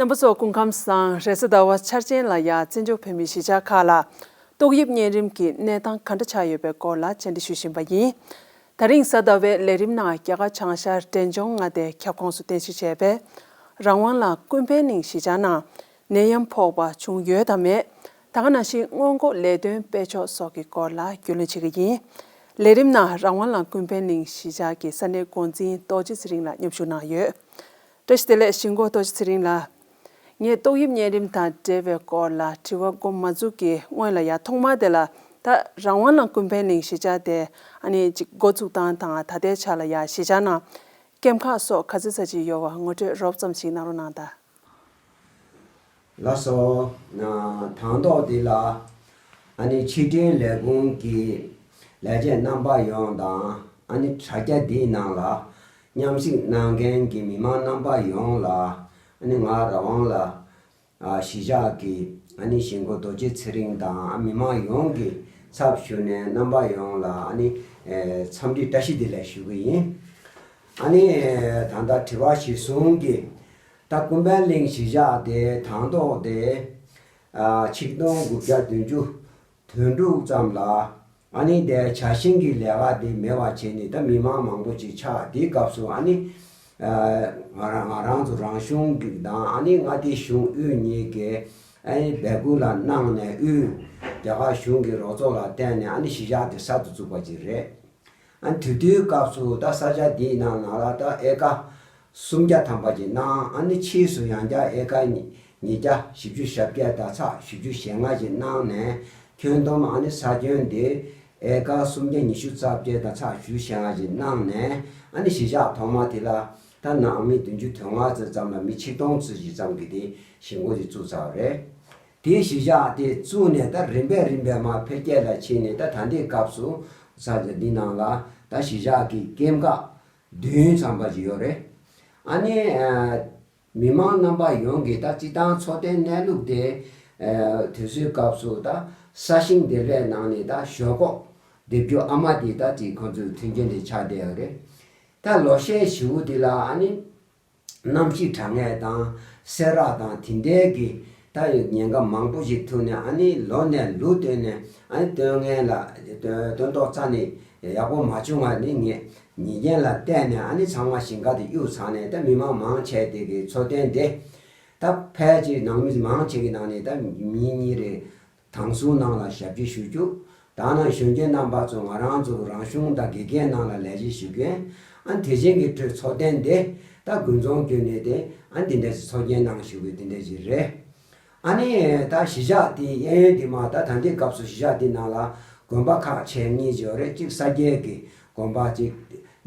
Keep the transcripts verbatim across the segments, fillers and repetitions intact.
རྣམ་པ་ཚོ་སྐུ་ཁམས་བཟང་། རེས་གཟའ་ཟླ་བ་འཆར་ཅན་ལ་ཡ་བཙན་བྱོལ་བོད་མིའི་གཞིས་ཆགས་ཁག་ལ་ཏོག་དབྱིབས་གཉན་རིམས་ཀྱི་གནས་སྟངས་ག་འདྲ་ཆགས་ཡོད་པའི་སྐོར་ལ་བཅར་འདྲི་ཞུ་བཞིན་པ་ཡིན། ད་རིང་གཟའ་ཟླ་བའི་ལས་རིམ་ནང་རྒྱ་གར་བྱང་ཤར་འབྲས་ལྗོངས་མངའ་སྡེའི་ཁྱབ་ཁོངས་སུ་རྟེན་གཞི་བྱས་པའི་རང་དབང་ལ་ཀུན་ཕན་གླིང་གཞིས་ཆགས་ནང་ནད་ཡམས་ཕོག་པ་བྱུང་ཡོད་དམ་མེད། ད་ག་ནང་བཞིན་སྔོན་འགོག་ལས་དོན་སྤེལ་ཕྱོགས་སོགས་ཀྱི་སྐོར་ལ་རྒྱུས་ལོན་བྱེད་ཀྱི་ཡིན། ལས་རིམ་ནང་རང་དབང་ལ་ཀུན་ཕན་གླིང་གཞིས་ཆགས་ཀྱི་ས་གནས་འགོ་འཛིན་རྡོ་རྗེ་ཚེ་རིང་ལགས་མཉམ་ཞུགས་གནང་ཡོད། བཀྲ་ཤིས་བདེ་ལེགས། གཞིས་འགོ་རྡོ་རྗེ་ཚེ་རིང་ལགས། ངས་ཏོག་དབྱིབས་གཉན་རིམས་དང་འབྲེལ་བའི་སྐོར་ལ་དྲི་བ་འགོ་མ་འཛུགས་ཀྱི་སྔོན་ལ་ཡ་ཐོག་མར་དེ་ལ་ད་རང་དབང་ལ་ཀུན་ཕན་གླིང་གཞིས་ཆགས་དེ་ཨ་ནི་ཅིག་འགོ་བཙུགས་སྟངས་དང་ད་ལྟའི་ཆ་ལ་ཡ་གཞིས་ཆགས་ནང་སྐེམ་ཁག་སོགས་ག་ཚོད་ཙམ་ཅིག་ཡོད་པ་ངོ་སྤྲོད་རོབ་ཙམ་ཞིག་གནང་རོགས་གནང་དང་། ལགས་སོ། ན་དང་ཐོག་འདི་ལ་ཨ་ནི་ཕྱི་དྲིལ་ལས་ཁུངས་ཀྱི་ལས་བྱེད་རྣམ་པ་ཡོངས་དང་ཨ་ནི་དྲ་རྒྱ་འདིའི་ནང་ལ་མཉམ་ཞུགས་གནང་མཁན་གྱི་མི་མང་རྣམ་པ་ཡོངས་ལ་ཨ་ནི་ང་རང་དབང་ལ་ཨ་གཞིས་ཆགས་ཀྱི་ཨ་ནི་གཞིས་འགོ་རྡོ་རྗེ་ཚེ་རིང་དང་ཨ་མི་མང་ཡོངས་ཀྱི་ཚབ་ཞུས་ནས་རྣམ་པ་ཡོངས་ལ་ཨ་ནི་ཨེ་འཚམས་འདྲི་བཀྲ་ཤིས་བདེ་ལེགས་ཞུ་གི་ཡིན། ཨ་ནི་ཨེ་ད་ལྟ་དྲི་བ་གཞིར་བཟུང་གི་ད་ཀུན་ཕན་གླིང་གཞིས་ཆགས་དེ་དང་ཐོག་དེ་ཨ་ཆིག་སྟོང་དགུ་བརྒྱ་བདུན་ཅུ་དོན་དྲུག་ཙམ་ལ་ཨ་ནི་དེ་ཇ་ཤིང་གི་ལས་ཀ་དེ་མེད་པ་བྱས་ནས་ད་མི་མང་མང་པོ་ཅིག་ཆགས། དེའི་སྐབས་སུ་ཨ་ནི་ཨ་ང་རང་ང་རང་ཚོ་རང་གཞུང་གི་དང་ཨ་ནི་མངའ་སྡེ་གཞུང་དབུས་གཉིས་ཀྱི་ཨ་ནི་འབོད་སྐུལ་ལ་གནང་ནས་དབུས་རྒྱ་གར་གཞུང་གི་རོགས་ཚོགས་ལ་བརྟེན་ནས་ཨ་ནི་གཞིས་ཆགས་དེ་གསར་དུ་བཙུགས་པ་ཅིག་རེད། ཨ་ནི་དེ་དུས་སྐབས་སུ་ད་ས་ཆ་དེའི་ནང་ན་ལ་ད་ཨེ་ཀ་སུམ་བརྒྱ་ཐམ་པ་ཅིག་གནང་། ཨ་ནི་ཕྱིས་སུ་ཡང་བསྐྱར་ཨེ་ཀ་ཉིས་བརྒྱ་བཞི་བཅུ་ཞེ་བརྒྱད་དང་ཚེག་བཞི་བཅུ་ཞེ་ལྔ་ཅིག་གནང་ནས་ཁྱོན་བསྡོམས་ཨ་ནི་ས་ཁྱོན་དེ་ཨེ་ཀ་སུམ་བརྒྱ་ཉི་ཤུ་རྩ་བརྒྱད་དང་ཚེག་བཞི་བཅུ་ཞེ་ལྔ་ཅིག་གནང་ནས་ཨ་ནི་གཞིས་ཆགས་ཐོག་མ་དེ་ལ་ད་ནང་མི་བདུན་ཅུ་དོན་ལྔ་ཙམ་ལ་མི་ཆིག་སྟོང་ཙམ་ཞིག་ཙམ་གྱི་དེ་གཞིས་འགོ་དེ་བཙུགས་ཚར་བ་རེད། དེའི་གཞིས་ཆགས་དེ་བཙུགས་ནས་ད་རིམ་པས་རིམ་པས་མར་འཕེལ་རྒྱས་ལ་ཕྱིན་ནས་ད་ད་ལྟའི་སྐབས་སུ་ས་ཆ་འདི་ནང་ལ་ད་གཞིས་ཆགས་ཀྱི་སྐེམ་ཁག་བདུན་ཙམ་པ་ཅིག་ཡོད་རེད། ཨ་ནི་ཨ་མི་མང་རྣམ་པ་ཡོངས་ཀྱིས་ད་སྤྱི་བཏང་འཚོ་རྟེན་གནས་ལུགས་དེ་ཨ་དུས་ཚོད་སྐབས་སུ་ད་ས་ཞིང་འདེབས་ལས་ནང་ནས་ད་ཞོག་ཁོག་འདེབས་རྒྱུ་ཨ་མ་དེ་ད་ཅིག་ཁོང་ཚོའི་མཐུན་རྐྱེན་དེ་ཆགས་བསྡད་ཡོད་རེད། ད་ལོ་ཤས་ཞེ་པོ་དེ་ལ་ཨ་ནི་གནམ་གཤིས་གྲང་ངར་དང་སེར་རགས་དང་དེ་འདྲའི་གི་ད་ཉེན་ཁ་མང་པོ་ཞིག་ཐུག་ནས་ཨ་ནི་ལོ་ནས་ལོ་བསྟུད་ནས་ཨ་ནི་སྟོན་ངན་ལ་སྟོན་སྟོན་ཐོག་རྩ་ནས་ཡག་པོ་མ་བྱུང་བ་ནི་ངས་ཉེས་རྐྱེན་ལ་བརྟེན་ནས་ཨ་ནི་ཚང་མ་ཞིང་ཁ་དེ་གཡུགས་ཚར་ནས་ད་མི་མང་མང་ཆེ་དེ་གི་འཚོ་རྟེན་དེ་ད་ཕལ་ཆེར་ནང་མི་མང་ཆེ་གི་ནང་ནས་ད་མི་གཉིས་རེ་དང་སུའི་ནང་ལ་ཞབས་ཕྱི་ཞུ་རྒྱུ། ད་ནང་གཞོན་སྐྱེས་རྣམ་པ་ཚོ་ང་རང་ཚོ་རང་གཞུང་དང་དགེ་རྒན་ནང་ལ་ལས་བྱེད་ཞུ་མཁན། ཨ་དེ་བཞིན་གྱི་ཁྲོད་འཚོ་རྟེན་དེ་ད་དགུན་ཚོང་བསྐྱོན་ནས་དེ་ཨ་འདི་འདྲ་ཞིག་འཚོ་རྐྱེན་གནང་ཞུ་དགོས་འདི་འདྲ་ཞིག་རེད། ཨ་ནི་ད་གཞིས་ཆགས་དེ་གཡས་གཡོན་དེ་མ་ད་ད་ལྟའི་སྐབས་སུ་གཞིས་ཆགས་དེ་ནང་ལ་དགོན་པ་ཁག་ཆེ་གཉིས་ཅིག་ཡོད་རེད། གཅིག་ས་སྐྱའི་གི་དགོན་པ། གཅིག་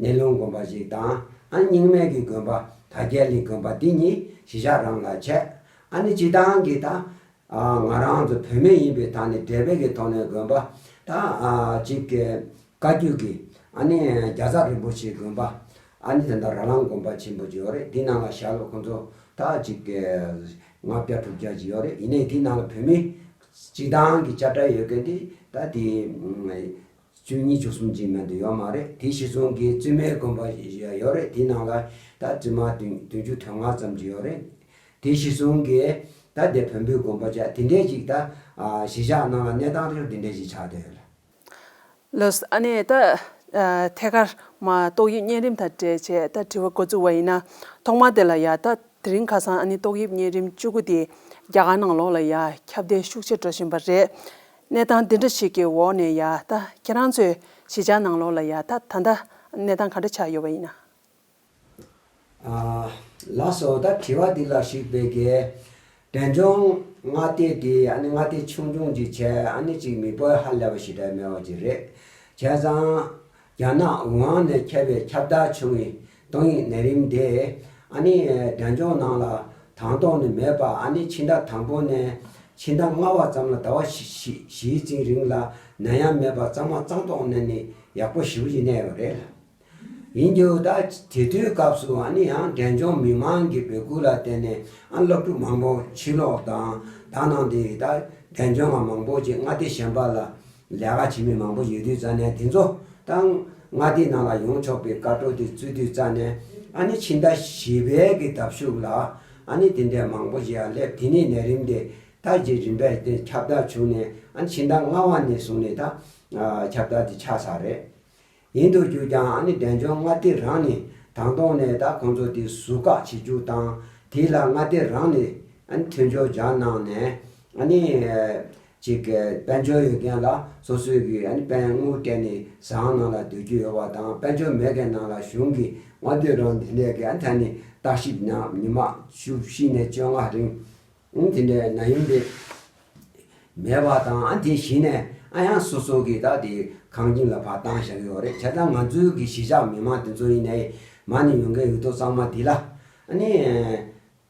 གནས་ལུང་དགོན་པ་ཞིག་དང་ཨ་རྙིང་མའི་གི་དགོན་པ་དར་རྒྱས་གླིང་དགོན་པ་འདི་གཉིས་གཞིས་ཆགས་རང་ལ་བྱས། ཨ་ནི་སྤྱི་བཏང་གི་ད་ཨ་ང་རང་ཚོ་བོད་མི་ཡིན་པའི་ཐོག་ནས་འབྲེལ་བའི་གི་ཐོག་ནས་དགོན་པ་ད་ཨ་གཅིག་གི་བཀའ་བརྒྱུད་ཀྱི་ཨ་ནི་རྒྱལ་ཚབ་རིན་པོ་ཆེའི་དགོན་པ། ཨ་ནི་ད་ལྟ་ར་ལང་དགོན་པ་ཆེན་པོ་ཅིག་ཡོད་རེད། འདི་ནང་ལ་ཞལ་ལོ་ཁོང་ཚོ་ད་གཅིག་གི་ལྔ་བརྒྱ་དྲུག་བརྒྱ་ཅིག་ཡོད་རེད། ཡིན་ནའི་འདི་ནང་ལ་བོད་མི་སྤྱི་བཏང་གི་དཔྱ་ཁྲལ་ཡོད་མཁན་དེ་ད་དེ་བཅུ་གཉིས་བཅུ་གསུམ་ཅིག་མ་གཏོགས་ཡོད་མ་རེད། དེ་གཞིར་བཟུང་གི་བཙུན་མའི་དགོན་པ་ཡོད་རེད། དེ་ནང་ལ་ད་བཙུན་མ་བདུན་བདུན་ཅུ་དོན་ལྔ་ཙམ་ཅིག་ཡོད་རེད། དེ་གཞིར་བཟུང་གི་ད་དེ་བོན་པོའི་དགོན་པ་ཅིག་དེ་འདྲས་ཅིག་ད་གཞིས་ཆགས་ནང་ལ་གནས་སྟངས་རེ་དེ་འདྲས་ཅིག་ཆགས་བསྡད་ཡོད་ལ། ལགས་སོ། ཨ་ནི་ད་ཨ་ཐད་ཀར་མ་ཏོག་དབྱིབས་གཉན་རིམས་དང་འབྲེལ་བྱས་ད་དྲི་བ་འགོ་བཙུགས་པ་ཡིན་ན། ཐོག་མ་དེ་ལ་ཡ་ད་དེ་རིང་ཁ་སང་ཨ་ནི་ཏོག་དབྱིབས་གཉན་རིམས་བཅུ་དགུ་དེ་རྒྱ་གར་ནང་ལོགས་ལ་ཡ་ཁྱབ་གདལ་ཤུགས་ཆེ་འགྲོ་བཞིན་པ་རེད། གནས་སྟངས་འདི་འདྲ་ཞིག་གི་འོག་ནས་ཡ་ད་ཁྱེད་རང་ཚོའི་གཞིས་ཆགས་ནང་ལོགས་ལ་ཡ་ད་ད་ལྟ་གནས་སྟངས་ག་འདྲ་ཆགས་ཡོད་པ་ཡིན་ན། ཨ། ལགས་སོ། ད་དྲི་བ་འདི་ལ་གཞིགས་པའི་གི་འབྲས་ལྗོངས་མངའ་སྡེ་འདི་ཨ་ནི་མངའ་སྡེ་ཆུང་ཆུང་ཅིག་བྱས། ཨ་ནི་ཅིག་མི་འབོར་ཧ་ལས་པ་ཞེ་དྲག་མེད་པ་ཅིག་རེད། བྱས་ཙང་རྒྱ་ནག་ཝུ་ཧན་ནས་ཁྱབ་པའི་ཁྱབ་གདལ་བྱུང་བའི་ཏོག་དབྱིབས་ནད་རིམས་དེ་ཨ་ནི་འབྲས་ལྗོངས་ནང་ལ་དང་ཐོག་ནས་མེད་པ། ཨ་ནི་ཕྱི་ཟླ་དང་པོ་ནས་ཕྱི་ཟླ་ལྔ་པ་ཙམ་ལ་ཟླ་བ་བཞི་བཞི་བཞིའི་རིང་ལ་ནད་ཡམས་མེད་པ་གཙང་མ་གཙང་ཏོག་ནས་ནི་ཡག་པོ་ཞེ་པོ་ཅིག་གནས་ཡོད་རེད། ཡིན་རྒྱུ་ད་དེ་དུས་སྐབས་སུ་ཨ་ནི་ཡང་འབྲས་ལྗོངས་མི་མང་གི་འབོད་སྐུལ་ལ་བརྟེན་ནས་ཨ་སློབ་ཕྲུག་མང་པོ་ཕྱིར་ལོག་དང་ད་ནང་དེ་ད་འབྲས་ལྗོངས་ལ་མང་པོ་ཅིག་མངའ་སྡེ་གཞན་པ་ལ་ལས་ཀ་བྱེད་མི་མང་པོ་ཡོད་དུས་ཙ་ནས་དེ་ཚོ་ད་མངའ་སྡེ་ནང་ལ་ཡོང་ཆོག་པའི་བཀའ་འཁྲོལ་དེ་བཙུགས་དུས་ཙ་ནས་ཨ་ནི་ཕྱི་ཟླ་བཞི་པའི་གི་ཟླ་གཞུག་ལ་ ཨ་ནི་དེ་འདྲའི་མང་པོ་ཞིག་ཡང་སླེབས། དེ་ནས་ནད་རིམས་དེ་ད་ཅིག་རིམ་པས་དེ་ཁྱབ་གདལ་བྱུང་ནས། ཨ་ནི་ཕྱི་ཟླ་ལྔ་པ་ནས་བཟུང་ནས་ད་ཨ་ཁྱབ་གདལ་དེ་ཆགས་ཚར་རེད། ཡིན་དུས་ཀྱང་ཨ་ནི་འབྲས་ལྗོངས་མངའ་སྡེ་རང་ནས་དང་ཐོག་ནས་ད་ཁོང་ཚོ་དེ་ཟུར་བཀག་བྱེད་རྒྱུ་དང་། དེ་ལ་མངའ་སྡེ་རང་ནས་ཨ་ནི་མཐུན་སྦྱོར་སྦྱར་གནང་ནས། ཨ་ནི་ཅིག་གི་དཔལ་འབྱོར་ཡོད་མཁན་ལ་སོ་སོའི་གི་ཨ་ནི་དཔལ་དངུལ་སྤྲད་ནས་ཟ་ཁང་ནང་ལ་སྡོད་རྒྱུ་ཡོད་པ་དང་། དཔལ་འབྱོར་མེད་མཁན་ནང་ལ་གཞུང་གི་མངའ་སྡེ་རང་དེ་འདྲས་ཀྱི་ཨ་ནི་ད་ནི་ལྟ་ཞིབ་གནང་། ཉི་མ་བཅུ་བཞི་ནས་བཅོ་ལྔ་རིང་ཨ་ནི་དེ་འདྲའི་ནད་ཡམས་དེ་མེད་པ་དང་། ཨ་དེ་གཞི་ནས་ཨ་ཡང་སོ་སོ་གི་ད་དེ་ཁང་ཁྱིམ་ལ་ཕར་བཏང་བཞག་གི་ཡོད་རེད། བྱས་ཙང་ང་ཚོའི་གི་གཞིས་ཆགས་མི་མང་དེ་ཚོ་ཡིན་ནའི་མ་ནས་ཡོང་མཁན་ཡོད་དོ་ཚང་མ་དེ་ལ་ཨ་ནི་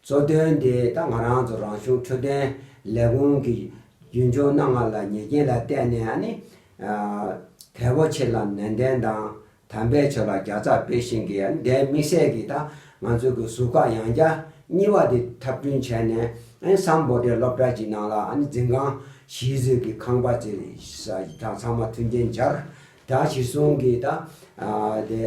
གཙོ་དོན་དེ་ད་ང་རང་ཚོ་རང་གཞུང་འཕྲོད་བསྟེན་ལས་ཁུངས་ཀྱི་རྒྱུན་སྐྱོང་གནང་བ་ལ་ཉེས་འགེལ་ལ་བརྟེན་ནས། ཨ་ནི་ཨ་དལ་པོ་ཆེ་ལ་ནན་ཏན་དང་དམ་པའི་ཆོས་ལ་རྒྱལ་ཚབ་དཔེ་བཞིན་གྱི། ཨ་ནི་དེ་དམིགས་བསལ་གྱི་ད་ང་ཚོ་གི་ཟུར་བཀག་ཡང་བསྐྱར་གཉིས་པ་དེ་འཁྲབ་སྟོན་བྱས་ནས། ཨ་ནི་སམ་བྷོ་ཊའི་སློབ་གྲྭ་གཅིག་ནང་ལ་ཨ་ནི་འཛིན་ཁང་བཞི་ཟེར་གྱི་ཁང་པ་ཅིག་དང་ཚང་མ་མཐུན་རྐྱེན་སྦྱར། ད་གཞི་བཟུང་གི་ད་ཨ་དེ་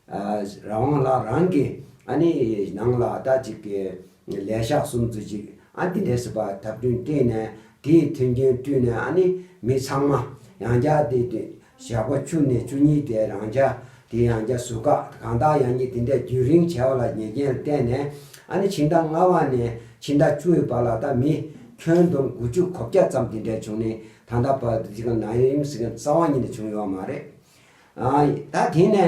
ཨ་རང་དབང་ལགས་རང་གི་ཨ་ནི་ནང་ལ་ད་ཅིག་གི་ལས་ཤག་གསུམ་ཙམ་ཅིག་ཨ་འདི་འདྲས་སེ་ཕར་འཁྲབ་སྟོན་སྤྲད་ནས། དེའི་མཐུན་རྐྱེན་བསྐྲུན་ནས། ཨ་ནི་མི་ཚང་མ་ཡང་བསྐྱར་དེ་དེ་ཞག་པོ་བཅུ་ནས་བཅུ་གཉིས་དེ་རང་འཇགས་དེ་ཡང་བསྐྱར་ཟུར་བཀག་གང་ལྟར་ཡང་ནི་དེ་འདྲས་རྒྱུན་རིང་བྱས་པ་ལ་ཉེས་འགེལ་བརྟེན་ནས། ཨ་ནི་ཕྱི་ཟླ་ལྔ་པ་ནས་ཕྱི་ཟླ་བཅུ་ཡི་བར་ལ་ད་མི་ཁྱོན་བསྡོམས་དགུ་བཅུ་གོ་བརྒྱད་ཙམ་དེ་འདྲས་བྱུང་ནས། ད་ལྟ་བར་དུ་དེ་ག་ནད་ཡམས་ཟེར་མཁན་རྩ་བ་ཉིད་ནས་བྱུང་ཡོད་མ་རེད། ཨ་ད་དེ་ནས་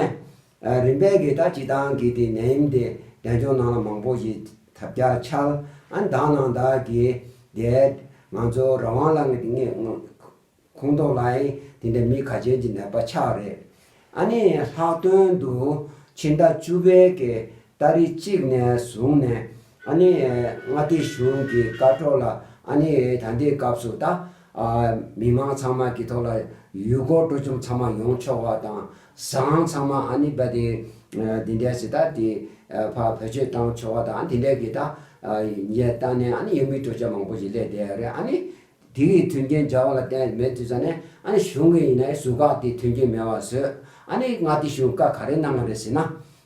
ཨ་རིམ་པས་ཀྱི་ད་སྤྱི་བཏང་གི་དེ་ནད་ཡམས་དེ་འབྲས་ལྗོངས་ནང་ལ་མང་པོ་ཞིག་ཐབས་བརྒྱ་འཆར། ཨ་ནི་དག་ནང་དག་གི་དེ་ང་ཚོ་རང་དབང་ལ་ངེས་ངེས་ཁོངས་གཏོགས་ལ་ཡང་དེ་འདྲ་མི་ཁ་ཤས་ཀྱི་ནད་པ་ཆགས་རེད། ཨ་ནི་ལྷག་དོན་དུ་ཕྱི་ཟླ་བཅུ་པའི་གི་ཏ་རིག་གཅིག་ནས་བཟུང་ནས། ཨ་ནི་མངའ་སྡེ་གཞུང་གི་བཀའ་འཁྲོལ་ལ། ཨ་ནི་ད་ལྟའི་སྐབས་སུ་ད་ཨ་མི་མང་ཚང་མ་གི་ཐོག་ལ་ཡུལ་སྐོར་སྤྲོ་འཆམ་ཚང་མ་ཡོང་ཆོག་པ་དང་། ཟ་ཁང་ཚང་མ་ཨ་ནི་བ་དེ་འདི་འདྲས་སེ་ད་དེ་ཕར་བེད་སྤྱོད་བཏང་ཆོག་པ་དང་། དེ་འདྲས་ཀྱི་ད་ཉེས་བཏང་ནས། ཨ་ནི་ཡུལ་མི་སྤྲོ་འཆམ་མང་པོ་ཞིག་སླེབས་བསྡད་ཡོད་རེད། ཨ་ནི་དེ་གི་མཐུན་རྐྱེན་སྦྱར་བ་ལ་བརྟེན་མེད་དུས་ཙ་ནས། ཨ་ནི་གཞུང་གི་ཡིན་ནའི་ཟུར་བཀག་དེ་མཐུན་རྐྱེན་མེད་པ་བཟོས། ཨ་ནི་མངའ་སྡེ་གཞུང་བཀའ་ག་རེ་གནང་བ་རེད་ཟེར་ན།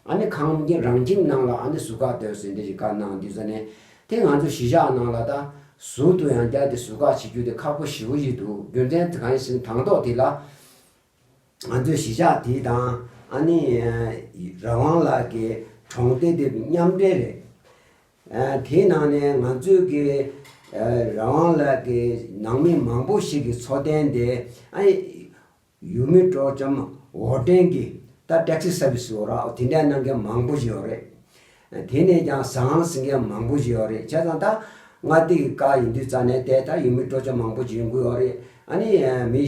ཨ་ནི་ཁང་ཁྱིམ་རང་ཁྱིམ་ནང་ལ་ཨ་ནི་ཟུར་བཀག་སྡོད་ཟེར་འདི་ཞིག་བཀའ་གནང་དུས་ཙ་ནས། དེ་ང་ཚོ་གཞིས་ཆགས་ནང་ལ་ད་ཟུར་དུ་ཡང་བསྐྱར་དེ་ཟུར་བཀག་བྱེད་རྒྱུ་དེ་ཁག་པོ་ཞེ་པོ་ཞིག་འདུག་རྒྱུ་མཚན་དེ་གང་ཡིན་ཟེར་ན། དང་ཐོག་དེ་ལ་ང་ཚོའི་གཞིས་ཆགས་དེ་དང་། ཨ་ནི་རང་དབང་ལགས་ཀྱི་གྲོང་སྡེ་དེ་མཉམ་འབྲེལ་རེད། ཨ་དེའི་ནང་ནས་ང་ཚོའི་གི་ཨ་རང་དབང་ལགས་ཀྱི་ནང་མི་མང་པོ་ཞིག་གི་འཚོ་རྟེན་དེ། ཨ་ནི་ཡུལ་མི་སྤྲོ་འཆམ་འོར་འདྲེན་གྱི་ད་ཊེག་སི་སར་བི་སི་ཡོད་ར། དེ་འདྲ་གནང་མཁན་མང་པོ་ཞིག་ཡོད་རེད། དེ་ནས་ཀྱང་ཟ་ཁང་ཟིན་མཁན་མང་པོ་ཞིག་ཡོད་རེད། བྱས་ཙང་ད་མངའ་སྡེ་གི་བཀའ་ཡིན་དུས་ཙ་ནས་དེ་ད་ཡུལ་མི་སྤྲོ་འཆམ་མང་པོ་ཞིག་ཡོང་གི་ཡོད་རེད། ཨ་ནི་མི་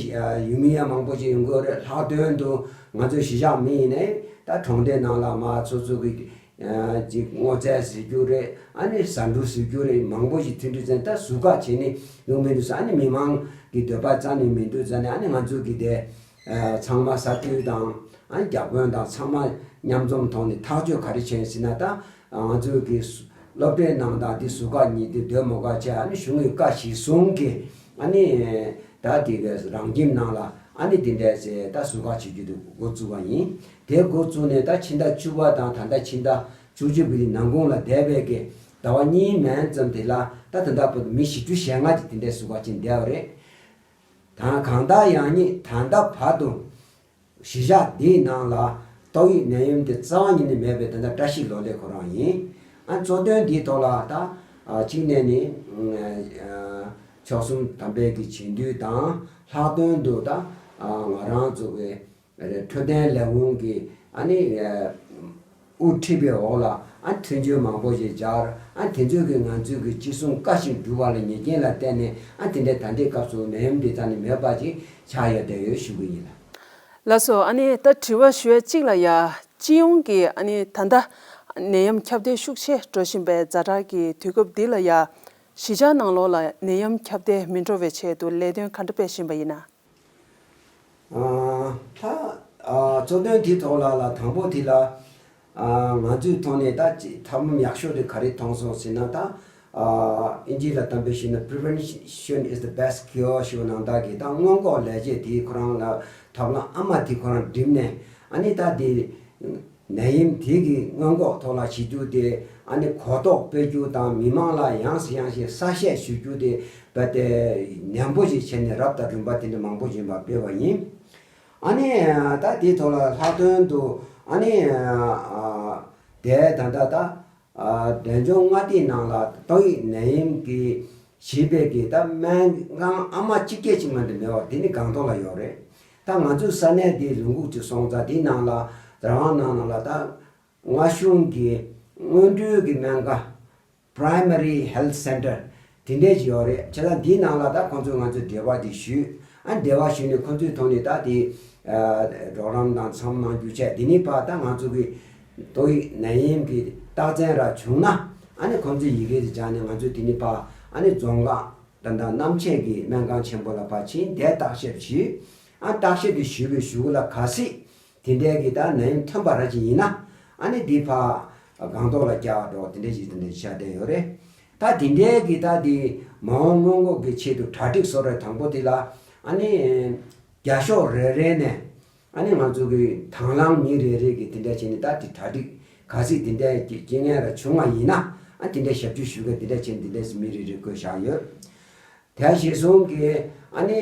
ཡུལ་མི་ཡང་མང་པོ་ཞིག་ཡོང་གི་ཡོད་རེད། ལྷག་དོན་དུ་ང་ཚོའི་གཞིས་ཆགས་མི་ཡིན་ནའི་ད་གྲོང་སྡེ་ནང་ལ་མར་སོ་སོ་གི་ཅིག་སྔོ་ཚལ་ཟེར་རྒྱུ་རེད། ཨ་ནི་ཟ་འབྲུ་ཟེར་རྒྱུ་རེད། མང་པོ་ཞིག་མཐུན་སྒྲིལ་བྱས་ནས་ད་ཟུར་བཀག་བྱས་ནས་ཡོང་མི་འདུག་ཟེར། ཨ་ནི་མི་མང་གི་འདོད་པ་རྩ་ནས་མི་འདུག་ཟེར་ནས། ཨ་ནི་ང་ཚོ་གི་དེ་ཚང་མ་ས་འཐུས་དང་། ཨ་ནི་བརྒྱ་དཔོན་དང་ཚང་མ་མཉམ་འཛོམས་ཐོག་ནས་ཐག་གཅོད་ག་རེ་བྱས་ཟེར་ན། ད་ང་ཚོ་གི་སློབ་གྲྭའི་ནང་དང་དེ་ཟུར་བཀག་གཉིས་དེ་སྡོད་མ་དགོས་བྱས། ཨ་ནི་གཞུང་གི་བཀའ་གཞིར་བཟུང་གི་ཨ་ནི་ད་དེ་གི་རང་ཁྱིམ་ནང་ལ་ཨ་ནི་དེ་འདྲས་ཟེར་ད་ཟུར་བཀག་བྱེད་རྒྱུ་དེ་འགོ་བཙུགས་པ་ཡིན། དེ་འགོ་བཙུགས་ནས་ད་ཕྱི་ཟླ་བཅུ་པ་དང་ད་ལྟ་ཕྱི་ཟླ་བཅུ་གཅིག་པའི་ནང་ཁོངས་ལ་འདས་པའི་གི་ཟླ་བ་གཉིས་མན་ཙམ་དེ་ལ་ད་ད་ལྟ་བར་དུ་མི་བཞི་བཅུ་ཞེ་ལྔ་ཅིག་དེ་འདྲས་ཟུར་བཀག་བྱས་བསྡད་པ་རེད། ད་གང་ལྟར་ཡང་ནི་ད་ལྟ་བར་དུ་གཞིས་ཆགས་འདིའི་ནང་ལ་ཏོག་དབྱིབས་ནད་ཡམས་དེ་རྩ་བ་ཉིད་ནས་མེད་པའི་ད་ལྟ་བཀྲ་ཤིས་ལོ་ལེགས་ཁོ་རང་ཡིན། ཨ་གཙོ་དོན་འདིའི་ཐོག་ལ་ད་ཨ་གཅིག་ནས་ནི་ཨ་མཆོག་གསུམ་དམ་པའི་གི་བྱིན་མཐུ་དང་། ལྷག་དོན་དུ་ད་ཨ་ང་རང་ཚོ་གི་འཕྲོད་བསྟེན་ལས་ཁུངས་ཀྱི་ཨ་ནི་ཨ་དབུ་ཁྲིད་པའི་འོག་ལ་ཨ་མཐུན་འགྱུར་མང་པོ་ཞིག་སྦྱར། ཨ་དེ་ཚོ་གིས་ང་ཚོའི་གི་ཅི་གསུང་བཀའ་བཞིན་སྒྲུབ་པ་ལ་ཉེས་རྐྱེན་ལ་བརྟེན་ནས། ཨ་དེ་འདྲའི་ད་ལྟའི་སྐབས་སུ་ནད་ཡམས་འདི་ད་ནི་མེད་པ་ཅིག་ཆགས་ཡོད་བསྡད་ཡོད་ཞུ་གི་ཡིན་ལགས། ལགས་སོ། ཨ་ནི་ད་དྲི་བ་ཞུ་ཡ་གཅིག་ལ་ཡ། སྤྱི་ཡོངས་ཀྱི་ཨ་ནི་ད་ལྟ་ནད་ཡམས་ཁྱབ་གདལ་ཤུགས་ཆེ་འགྲོ་བཞིན་པའི་ཛ་དྲག་གི་དུས་སྐབས་འདི་ལ་ཡ། གཞིས་ཆགས་ནང་ལོགས་ལ་ནད་ཡམས་ཁྱབ་གདལ་མི་འགྲོ་བའི་ཆེད་དུ་ལས་དོན་ག་འདྲ་སྤེལ་བཞིན་པ་ཡིན་ན། ཨ་ད་ཨ་གཙོ་དོན་དེའི་ཐོག་ལ་ལ་དང་པོ་དེ་ལ་ཨ་ང་ཚོའི་ཐོག་ནས་ད་ཅི་ཐབས་ལམ་ཡག་ཤོས་དེ་ག་རེ་མཐོང་སོང་ཟེར་ན། ད་ཨ་ཨིན་ཇི་ལ་གཏམ་དཔེ་བཤད་ན་prevention is the best cure ཞེས་པ་ནང་ལྟར་གྱི། ད་སྔོན་འགོག་ལས་བྱེད་དེ་ཁོ་རང་ལ་ཐབས་ལམ་ཨ་མ་དེ་ཁོ་རང་བསྒྲིམས་ནས། ཨ་ནི་ད་དེ་ནད་ཡམས་དེ་གི་སྔོན་འགོག་ཐོག་ལ་བྱེད་རྒྱུ་དེ་ ཨ་ནི་གོ་རྟོགས་སྤེལ་རྒྱུ་དང་མི་མང་ལ་ཡང་སེ་ཡང་སེ་གསལ་བཤད་ཞུ་རྒྱུ་དེ་རྦད་དེ་ནན་པོ་ཞིག་བྱས་ནས་རབ་དང་རིམ་པ་དེ་འདྲ་མང་པོ་ཞིག་ཡིན་པ་སྤེལ་བ་ཡིན། ཨ་ནི་ད་དེའི་ཐོག་ལ་ལྷག་དོན་དུ་ཨ་ནི་དེ་ད་ལྟ་ད་འབྲས་ལྗོངས་མངའ་སྡེའི་ནང་ལ་ཏོག་དབྱིབས་ནད་ཡམས་ཀྱི་ཞིག་པའི་གི་ད་སྨན་ཁང་ཨ་མ་གཅིག་སྐྱེས་གཅིག་མ་འདི་མེད་པ་དེ་ནི་སྒང་ཏོག་ལ་ཡོད་རེད། ད་ང་ཚོའི་ས་གནས་འདི་ལུང་ཁུག་ཅིག་སོང་ཙང་དེའི་ནང་ལ་རང་དབང་ནང་ལ་ད་མངའ་གཞུང་གི་སྔོན་འགྲོའི་གི་སྨན་ཁང་Primary Health Center་དེ་འདྲས་ཅིག་ཡོད་རེད། བྱས་ཙང་འདིའི་ནང་ལ་ད་ཁོང་ཚོས་ང་ཚོས་འབྲེལ་བ་དེ་ཞུས། ཨ་འབྲེལ་བ་ཞུས་ནས་ཁོང་ཚོའི་ཐོག་ནས་ད་དེ་རོགས་རམ་དང་ཚང་མ་གནང་རྒྱུ་བྱས། དེ་ནས་ཕར་ད་ང་ཚོ་གི་ཏོག་དབྱིབས་ནད་ཡམས་ཀྱི་རྟགས་མཚན་ར་བྱུང་ན་ཨ་ནི་ཁོང་ཚོས་ཡི་གེ་དེ་སྦྱར་ནས་ང་ཚོས་དེ་ནས་ཕར་ཨ་ནི་རྫོང་ཁག་ད་ད་རྣམ་ཆེན་གྱི་སྨན་ཁང་ཆེན་པོ་ལ་ཕར་ཕྱིན་དེ་བརྟག་ཞིབ་ཞུས། ཨ་བརྟག་ཞིབ་དེ་ཞུས་པའི་གཞུག་ལ་གལ་སྲིད་དེ་འདྲའི་གི་ད་ནད་ཡམས་ཐོན་པ་ར་ཅིག་ཡིན་ན་ཨ་ནི་འདི་ཕར་སྒང་ཏོག་ལ་བསྐྱལ་བ་འགྲོ་དེ་འདྲའི་ཅིག་དེ་འདྲའི་ཆ་བསྟན་ཡོད་རེད། ད་དེ་འདྲའི་གི་ད་དེ་མ་འོངས་སྔོན་འགོག་གི་ཆེད་དུ་གྲ་སྒྲིག་བཟོ་རེས་དང་པོ་དེ་ལ་ཨ་ནི་བརྒྱ་ཤོག་རེ་རེ་ནས་ཨ་ནི་ང་ཚོ་གི་དང་བླངས་མི་རེ་རེ་གི་དེ་འདྲ་བྱས་ནས་ད་དེ་གྲ་སྒྲིག་གལ་སྲིད་དེ་འདྲའི་རྐྱེན་ངན་ར་བྱུང་བ་ཡིན་ན་ཨ་དེ་འདྲའི་ཞབས་ཞུ་ཞུ་མཁན་དེ་འདྲ་བྱས་ནས་དེ་འདྲའི་མི་རེ་རེ་བསྐོས་བཞག་ཡོད། དེ་གཞི་བཟུང་གི་ཨ་ནི་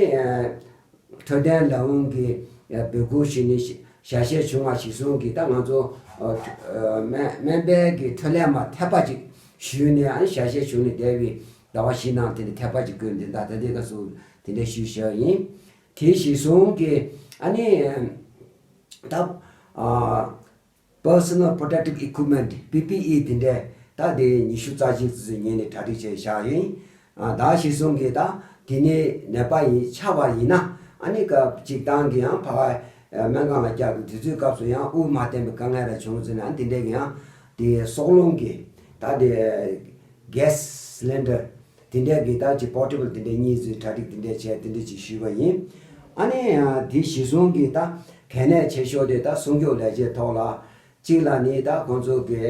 འཕྲོད་བསྟེན་ལས་ཁུངས་ཀྱི་འབོད་སྐུལ་ཞུས་ནས་ཞལ་བཞེས་བྱུང་བ་གཞི་བཟུང་གི་ད་ང་ཚོ་སྨན་སྨན་པའི་གི་འཕྲོད་ལས་མ་ཐད་པ་ཅིག་ཞུས་ནས་ཨ་ནི་ཞལ་བཞེས་བྱུང་ནས་འདས་པའི་ཟླ་བ་བཞི་ནང་དེ་ནས་ཐད་པ་ཅིག་བསྐོས་འདི་ད་ད་ལྟའི་སྐབས་སུ་དེ་འདྲ་ཞུས་བཞག་ཡིན། དེ་གཞི་བཟུང་གི་ཨ་ནི་ད་Personal Protective Equipment P P E དེ་འདྲས་ད་དེ་ཉི་ཤུ་རྩ་གཅིག་ཙམ་ཉོས་ནས་གྲ་སྒྲིག་བྱས་བཞག་ཡིན། ད་གཞི་བཟུང་གི་ད་དེ་ནས་ནད་པ་ཡིན་ཆགས་པ་ཡིན་ན་ཨ་ནི་སྐབས་གཅིག་བཏང་གི་ཡང་ཕ་ག་སྨན་ཁང་ལ་བསྐྱལ་དུས་དུས་ཚོད་སྐབས་སུ་ཡང་དབུགས་མ་བརྟན་པའི་དཀའ་ངལ་ར་བྱུང་ཟེར་ན་ཨ་དེ་འདྲས་ཀྱི་ཡང་དེ་སྲོག་རླུང་གི་ད་དེ་gas cylinder དེ་འདྲས་ཀྱི་ད་ཅིག་portable དེ་འདྲས་གཉིས་ཙམ་གྲ་སྒྲིག་དེ་འདྲས་བྱས་དེ་འདྲས་ཅིག་ཞུས་པ་ཡིན། ཨ་ནི་དེ་གཞི་བཟུང་གི་ད་གལ་གནད་ཆེ་ཤོས་དེ་ད་སྲུང་སྐྱོབ་ལས་བྱེད་ཐོག་ལ་གཅིག་ལ་ནི་ད་ཁོང་ཚོ་གི་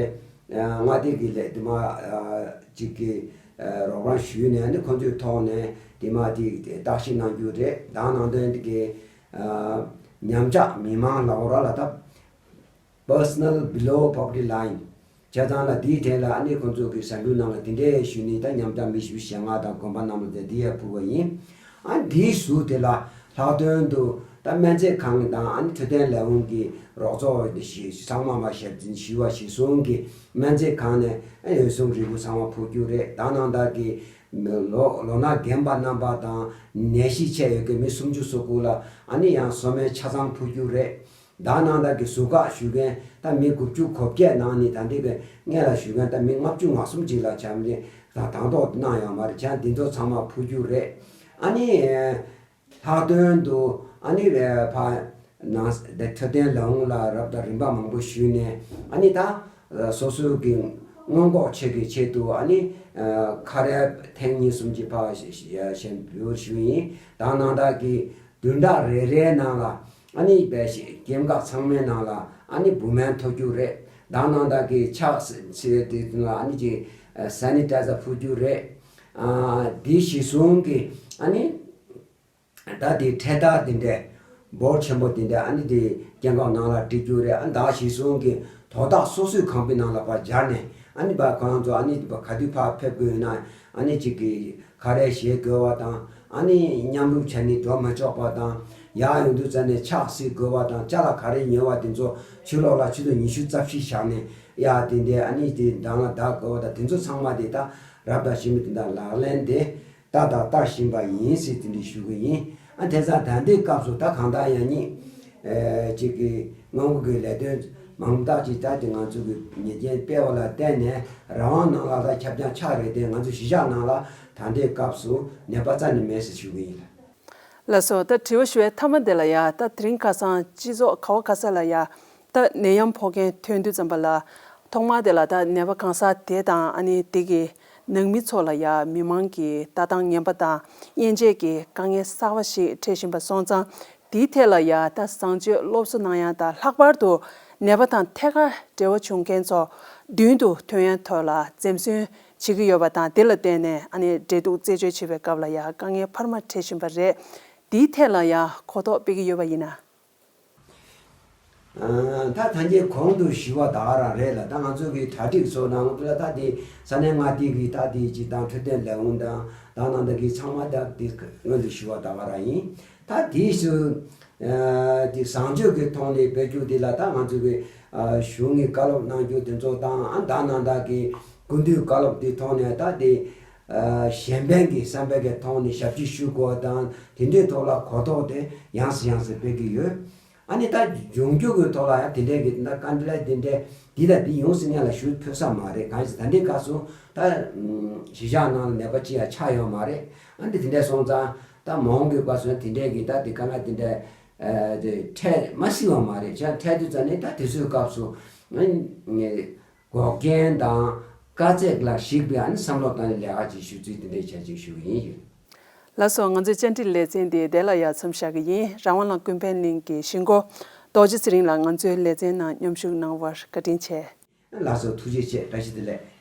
མངའ་སྡེ་གི་ལས་དེ་མ་ཅིག་གི་རོགས་རམ་ཞུས་ནས་ནི་ཁོང་ཚོའི་ཐོག་ནས་དེ་མ་དེ་བརྟག་ཞིབ་གནང་རྒྱུ་རེད། དང་ནང་དོན་དེ་གི་ཉམས་ཆག་མི་མང་ལ་འོ་ར་ལ་ད་Personnel Below Poverty Line བྱས་ཙང་ལ་དེའི་ཐད་ལ་ཨ་ནི་ཁོང་ཚོ་གི་ཟ་འབྲུ་ནང་ལ་དེ་འདྲའི་ཞུས་ནས་ད་ཉམས་ཆག་མི་བཞི་བཅུ་ཞེ་ལྔ་དང་དགོན་པ་རྣམས་ལ་དེ་འདི་ཡང་ཕུལ་བ་ཡིན། ཨ་འདིའི་ཟུར་དེ་ལ་ལྷག་དོན་དུ་ད་སྨན་རྫས་ཁང་དང་ཨ་ནི་འཕྲོད་བསྟེན་ལས་ཁུངས་ཀྱི་རོགས་ཚོགས་འདི་ཞིག་ཚང་མ་མ་ཞབས་འདྲེན་ཞུ་བ་གཞི་བཟུང་གི་སྨན་རྫས་ཁང་ནས་ཨ་འོས་སྲུང་རིལ་བུ་ཚང་མ་ཕུལ་རྒྱུ་རེད། ད་ནང་ལྟར་གྱི་ལོ་ལོ་ན་རྒན་པ་རྣམ་པ་དང་ནད་གཞི་ཆེ་ཡོད་མཁན་མི་སུམ་ཅུ་སོ་དགུ་ལ་ཨ་ནི་ཡང་གསོལ་སྨན་ཆ་ཚང་ཕུལ་རྒྱུ་རེད། ད་ནང་ལྟར་གྱི་ཟུར་བཀག་ཞུ་མཁན་ད་མི་དགུ་བཅུ་གོ་བརྒྱད་ནང་ནས་ད་འདི་གི་སྔོན་ལ་ཞུ་མཁན་ད་མི་ལྔ་བཅུ་ང་གསུམ་ཅིག་ལ་བྱམས་ནས་ད་དང་ཐོག་གནང་ཡོད་མ་རེད། བྱས་འདི་ཚོ་ཚང་མ་ཕུལ་རྒྱུ་རེད། ཨ་ནི་ལྷག་དོན་དུ་ཨ་ནི་ཕ་ནང་འཕྲོད་བསྟེན་ལས་ཁུངས་ལ་རབ་དང་རིམ་པ་མང་པོ་ཞུས་ནས་ཨ་ནི་ད་སོ་སོའི་གི་སྔོན་འགོག་ཆེད་ཀྱི་ཆེད་དུ་ཨ་ནི་ཁ་རས་ཐེངས་གཉིས་གསུམ་གྱི་ཕ་ཞེས་འབུལ་ཞུས་ཡིན། ད་ནང་ལྟར་གྱི་བདུན་ཕྲག་རེ་རེའི་ནང་ལ་ཨ་ནི་བའི་སྐྱེམས་ཁ་ཚང་མའི་ནང་ལ་ཨ་ནི་བུ་སྨན་ཐོབ་རྒྱུ་རེད། ད་ནང་ལྟར་གྱི་ཕྱག་འཚལ་དེ་ལ་ཨ་ནི་ཀྱི་སེ་ནི་ཊའི་ཛར་ཕུལ་རྒྱུ་རེད། ཨ་དེ་གཞི་བཟུང་གི་ཨ་ནི་ད་དེ་འཕྲེད་དར་དེ་འདྲས་འབོར་ཆེན་པོ་དེ་འདྲས་ཨ་ནི་དེ་སྐྱེམས་ཁ་ནང་ལ་སྒྲིག་རྒྱུ་རེད། ཨ་ནི་ད་གཞི་བཟུང་གི་དོ་བདག་སོ་སོའི་ཁང་པའི་ནང་ལ་ཕར་སྦྱར་ནས་ཨ་ནི་ཕར་ཁོ་རང་ཚོ་ཨ་ནི་ཕར་ག་དུས་ཕར་ཕེབས་དགོས་ཡོད་ན་ཨ་ནི་གཅིག་གི་ཁ་རས་བཞེས་དགོས་པ་དང་ཨ་ནི་མཉམ་རུབ་བྱས་ནས་འགྲོ་མ་ཆོག་པ་དང་ཡར་ཡོང་དུས་ཙམ་ནས་ཕྱག་བསིལ་དགོས་པ་དང་ཅ་ལག་ག་རེ་ཉོས་པ་དེ་ཚོ་ཕྱི་ལོགས་ལ་ཆུ་ཚོད་ཉི་ཤུ་རྩ་བཞི་བཞག་ནས་ཡར་དེ་འདྲས་ཨ་ནི་དེ་འདང་ལ་བརྡ་དགོས་པ་དང་དེ་ཚོ་ཚང་མ་དེ་ད་རབ་དང་ཞི་མི་དེ་འདྲ་ལག་ལེན་དེ་ལྟ་དང་ལྟ་བཞིན་པ་ཡིན་ཟེར་དེ་འདྲས་ཞུ་གི་ཡིན། ཨ་དེང་སང་ད་ལྟའི་སྐབས་སུ་ད་གང་ལྟར་ཡང་ཉིད་ཅིག་གི་སྔོན་འགོག་གི་ལས་དོན་མང་དག་ཅིག་ད་དེ་ང་ཚོ་གི་ཉེས་ཅན་སྤེལ་བ་ལ་བརྟེན་ནས་རང་དབང་ནང་ལ་ད་ཁྱབ་ཀྱང་ཆགས་རེད་དེ་ང་ཚོ་གཞིས་ཆགས་ནང་ལ་ད་ལྟའི་སྐབས་སུ་ནད་པ་རྩ་ནས་མེད་ཟེར་ཞུ་གི་ཡིན་ལ། ལགས་སོ། ད་དྲི་བ་ཞུ་བའི་མཐའ་མ་དེ་ལ་ཡ་ད་དེ་རིང་ཁ་སང་སྤྱི་ཚོགས་ག་བ་ག་ས་ལ་ཡ་ད་ནད་ཡམས་ཕོག་མཁན་ཐོན་དུས་ཙམ་པ་ལ་ཐོག་མར་དེ་ལ་ད་ནད་པ་གང་ཟག་དེ་དང་ཨ་ནི་དེ་གི་ནང་མི་ཚོ་ལ་ཡ་མི་མང་གི་ལྟ་སྟངས་ངན་པ་དང་དབྱེ་འབྱེད་ཀྱི་དཀའ་ངལ་གསར་པ་ཞིག་འཕྲད་བཞིན་པ་སོང་ཙང་དེའི་ཐད་ལ་ཡ་ད་བཟང་སྤྱོད་སློབ་གསོ་གནང་ཡ་དང་ལྷག་པར་དུ་ནད་པ་དང་ཐད་ཀར་འབྲེལ་བ་བྱུང་མཁན་ཚོ་མདུན་དུ་ཐོན་ཡ་ཐོག་ལ་འཛེམ་ཟོན་བྱེད་ཀྱི་ཡོད་པ་དང་དེ་ལ་བརྟེན་ནས་ཨ་ནི་འབྲེལ་གཏུག་རྩད་གཅོད་བྱེད་པའི་སྐབས་ལ་ཡ་དཀའ་ངལ་འཕར་མ་འཕྲད་བཞིན་པ་རེད། དེའི་ཐད་ལ་ཡ་གོ་རྟོགས་སྤེལ་གྱི་ཡོད་པ་ཡིན་ན། ཨ། ད་ཐང་རྒྱལ་གོང་དུ་ཞུས་པ་ད་ག་རང་རེད་ལ། ད་ང་ཚོ་གི་གྲ་སྒྲིག་སོགས་ནང་དུ་ལ་ད་དེ་ས་གནས་མངའ་སྡེ་གི་ད་དེ་སྤྱི་བཏང་འཕྲོད་བསྟེན་ལས་ཁུངས་དང་ད་ནང་ད་གི་ཚང་མ་ད་དེ་སྔོན་དུ་ཞུས་པ་ད་ག་རང་ཡིན། ད་དེ་སུ་ཨ་དེ་བཟང་སྤྱོད་ཀྱི་ཐོག་ནས་སྤེལ་རྒྱུ་དེ་ལ་ད་ང་ཚོ་གི་ཨ་གཞུང་གི་བཀའ་སློབ་གནང་རྒྱུ་དེ་ཚོ་དང་ཨ་ད་ནང་ད་གི་སྐུ་མདུན་བཀའ་སློབ་དེ་ཐོག་ནས་ད་དེ་ཨ་གཞན་ཕན་གྱི་བསམ་པའི་གི་ཐོག་ནས་ཞབས་ཕྱི་ཞུ་དགོས་དང་དེ་འདྲའི་ཐོག་ལ་གོ་རྟོགས་དེ་ཡང་སེ་ཡང་སེ་སྤེལ་གི་ཡོད། ཨ་ནི་ད་འབྱུང་འགྱུར་གྱི་ཐོག་ལ་ཡང་དེ་འདྲའི་གི་ད་བཀའ་འདྲི་དེ་འདྲའི་འདི་དང་འདི་ཡོང་ཟེར་མཁན་ལ་ཞུ་ཕོད་ས་མ་རེད། གང་ཡིན་ཟེར་ད་འདི་སྐབས་སུ་ད་གཞིས་ཆགས་ནང་ལ་ནད་པ་གཅིག་ཡང་ཆགས་ཡོད་མ་རེད། ཨ་ནི་དེ་འདྲ་སོང་ཙང་ད་མ་འོངས་ཀྱི་སྐབས་སུ་ཡང་དེ་འདྲའི་གི་ད་དེ་དཀའ་ངལ་དེ་འདྲ་ཨ་དེ་འཕྲད་མ་སྲིད་པ་མ་རེད། ཅང་འཕྲད་དུས་ཙང་ནས་ད་དེ་ཚོའི་སྐབས་སུ་ཨ་ནི་འགོག་རྐྱེན་དང་དཀའ་ཚེགས་ལ་གཞིགས་པའི་ཨ་ནི་བསམ་བློ་བཏང་ནས་ལས་ཀ་ཅིག་ཞུ་ཚུལ་དེ་འདྲའི་བྱས་ཅིག་ཞུ་གི་ཡིན། ལགས་སོ། ང་ཚོའི་བཅར་འདྲི་ལེ་ཚན་འདི་དེ་ལ་ཡ་མཚམས་བཞག་གི་ཡིན། རང་དབང་ལམ་ཀུན་ཕན་གླིང་གི་གཞིས་འགོ་རྡོ་རྗེ་ཚེ་རིང་ལགས་ང་ཚོའི་ལེ་ཚན་ནང་མཉམ་ཞུགས་གནང་བར་བཀའ་དྲིན་ཆེ། ལགས་སོ། ཐུགས་རྗེ་ཆེ། བཀྲ་ཤིས་བདེ་ལེགས།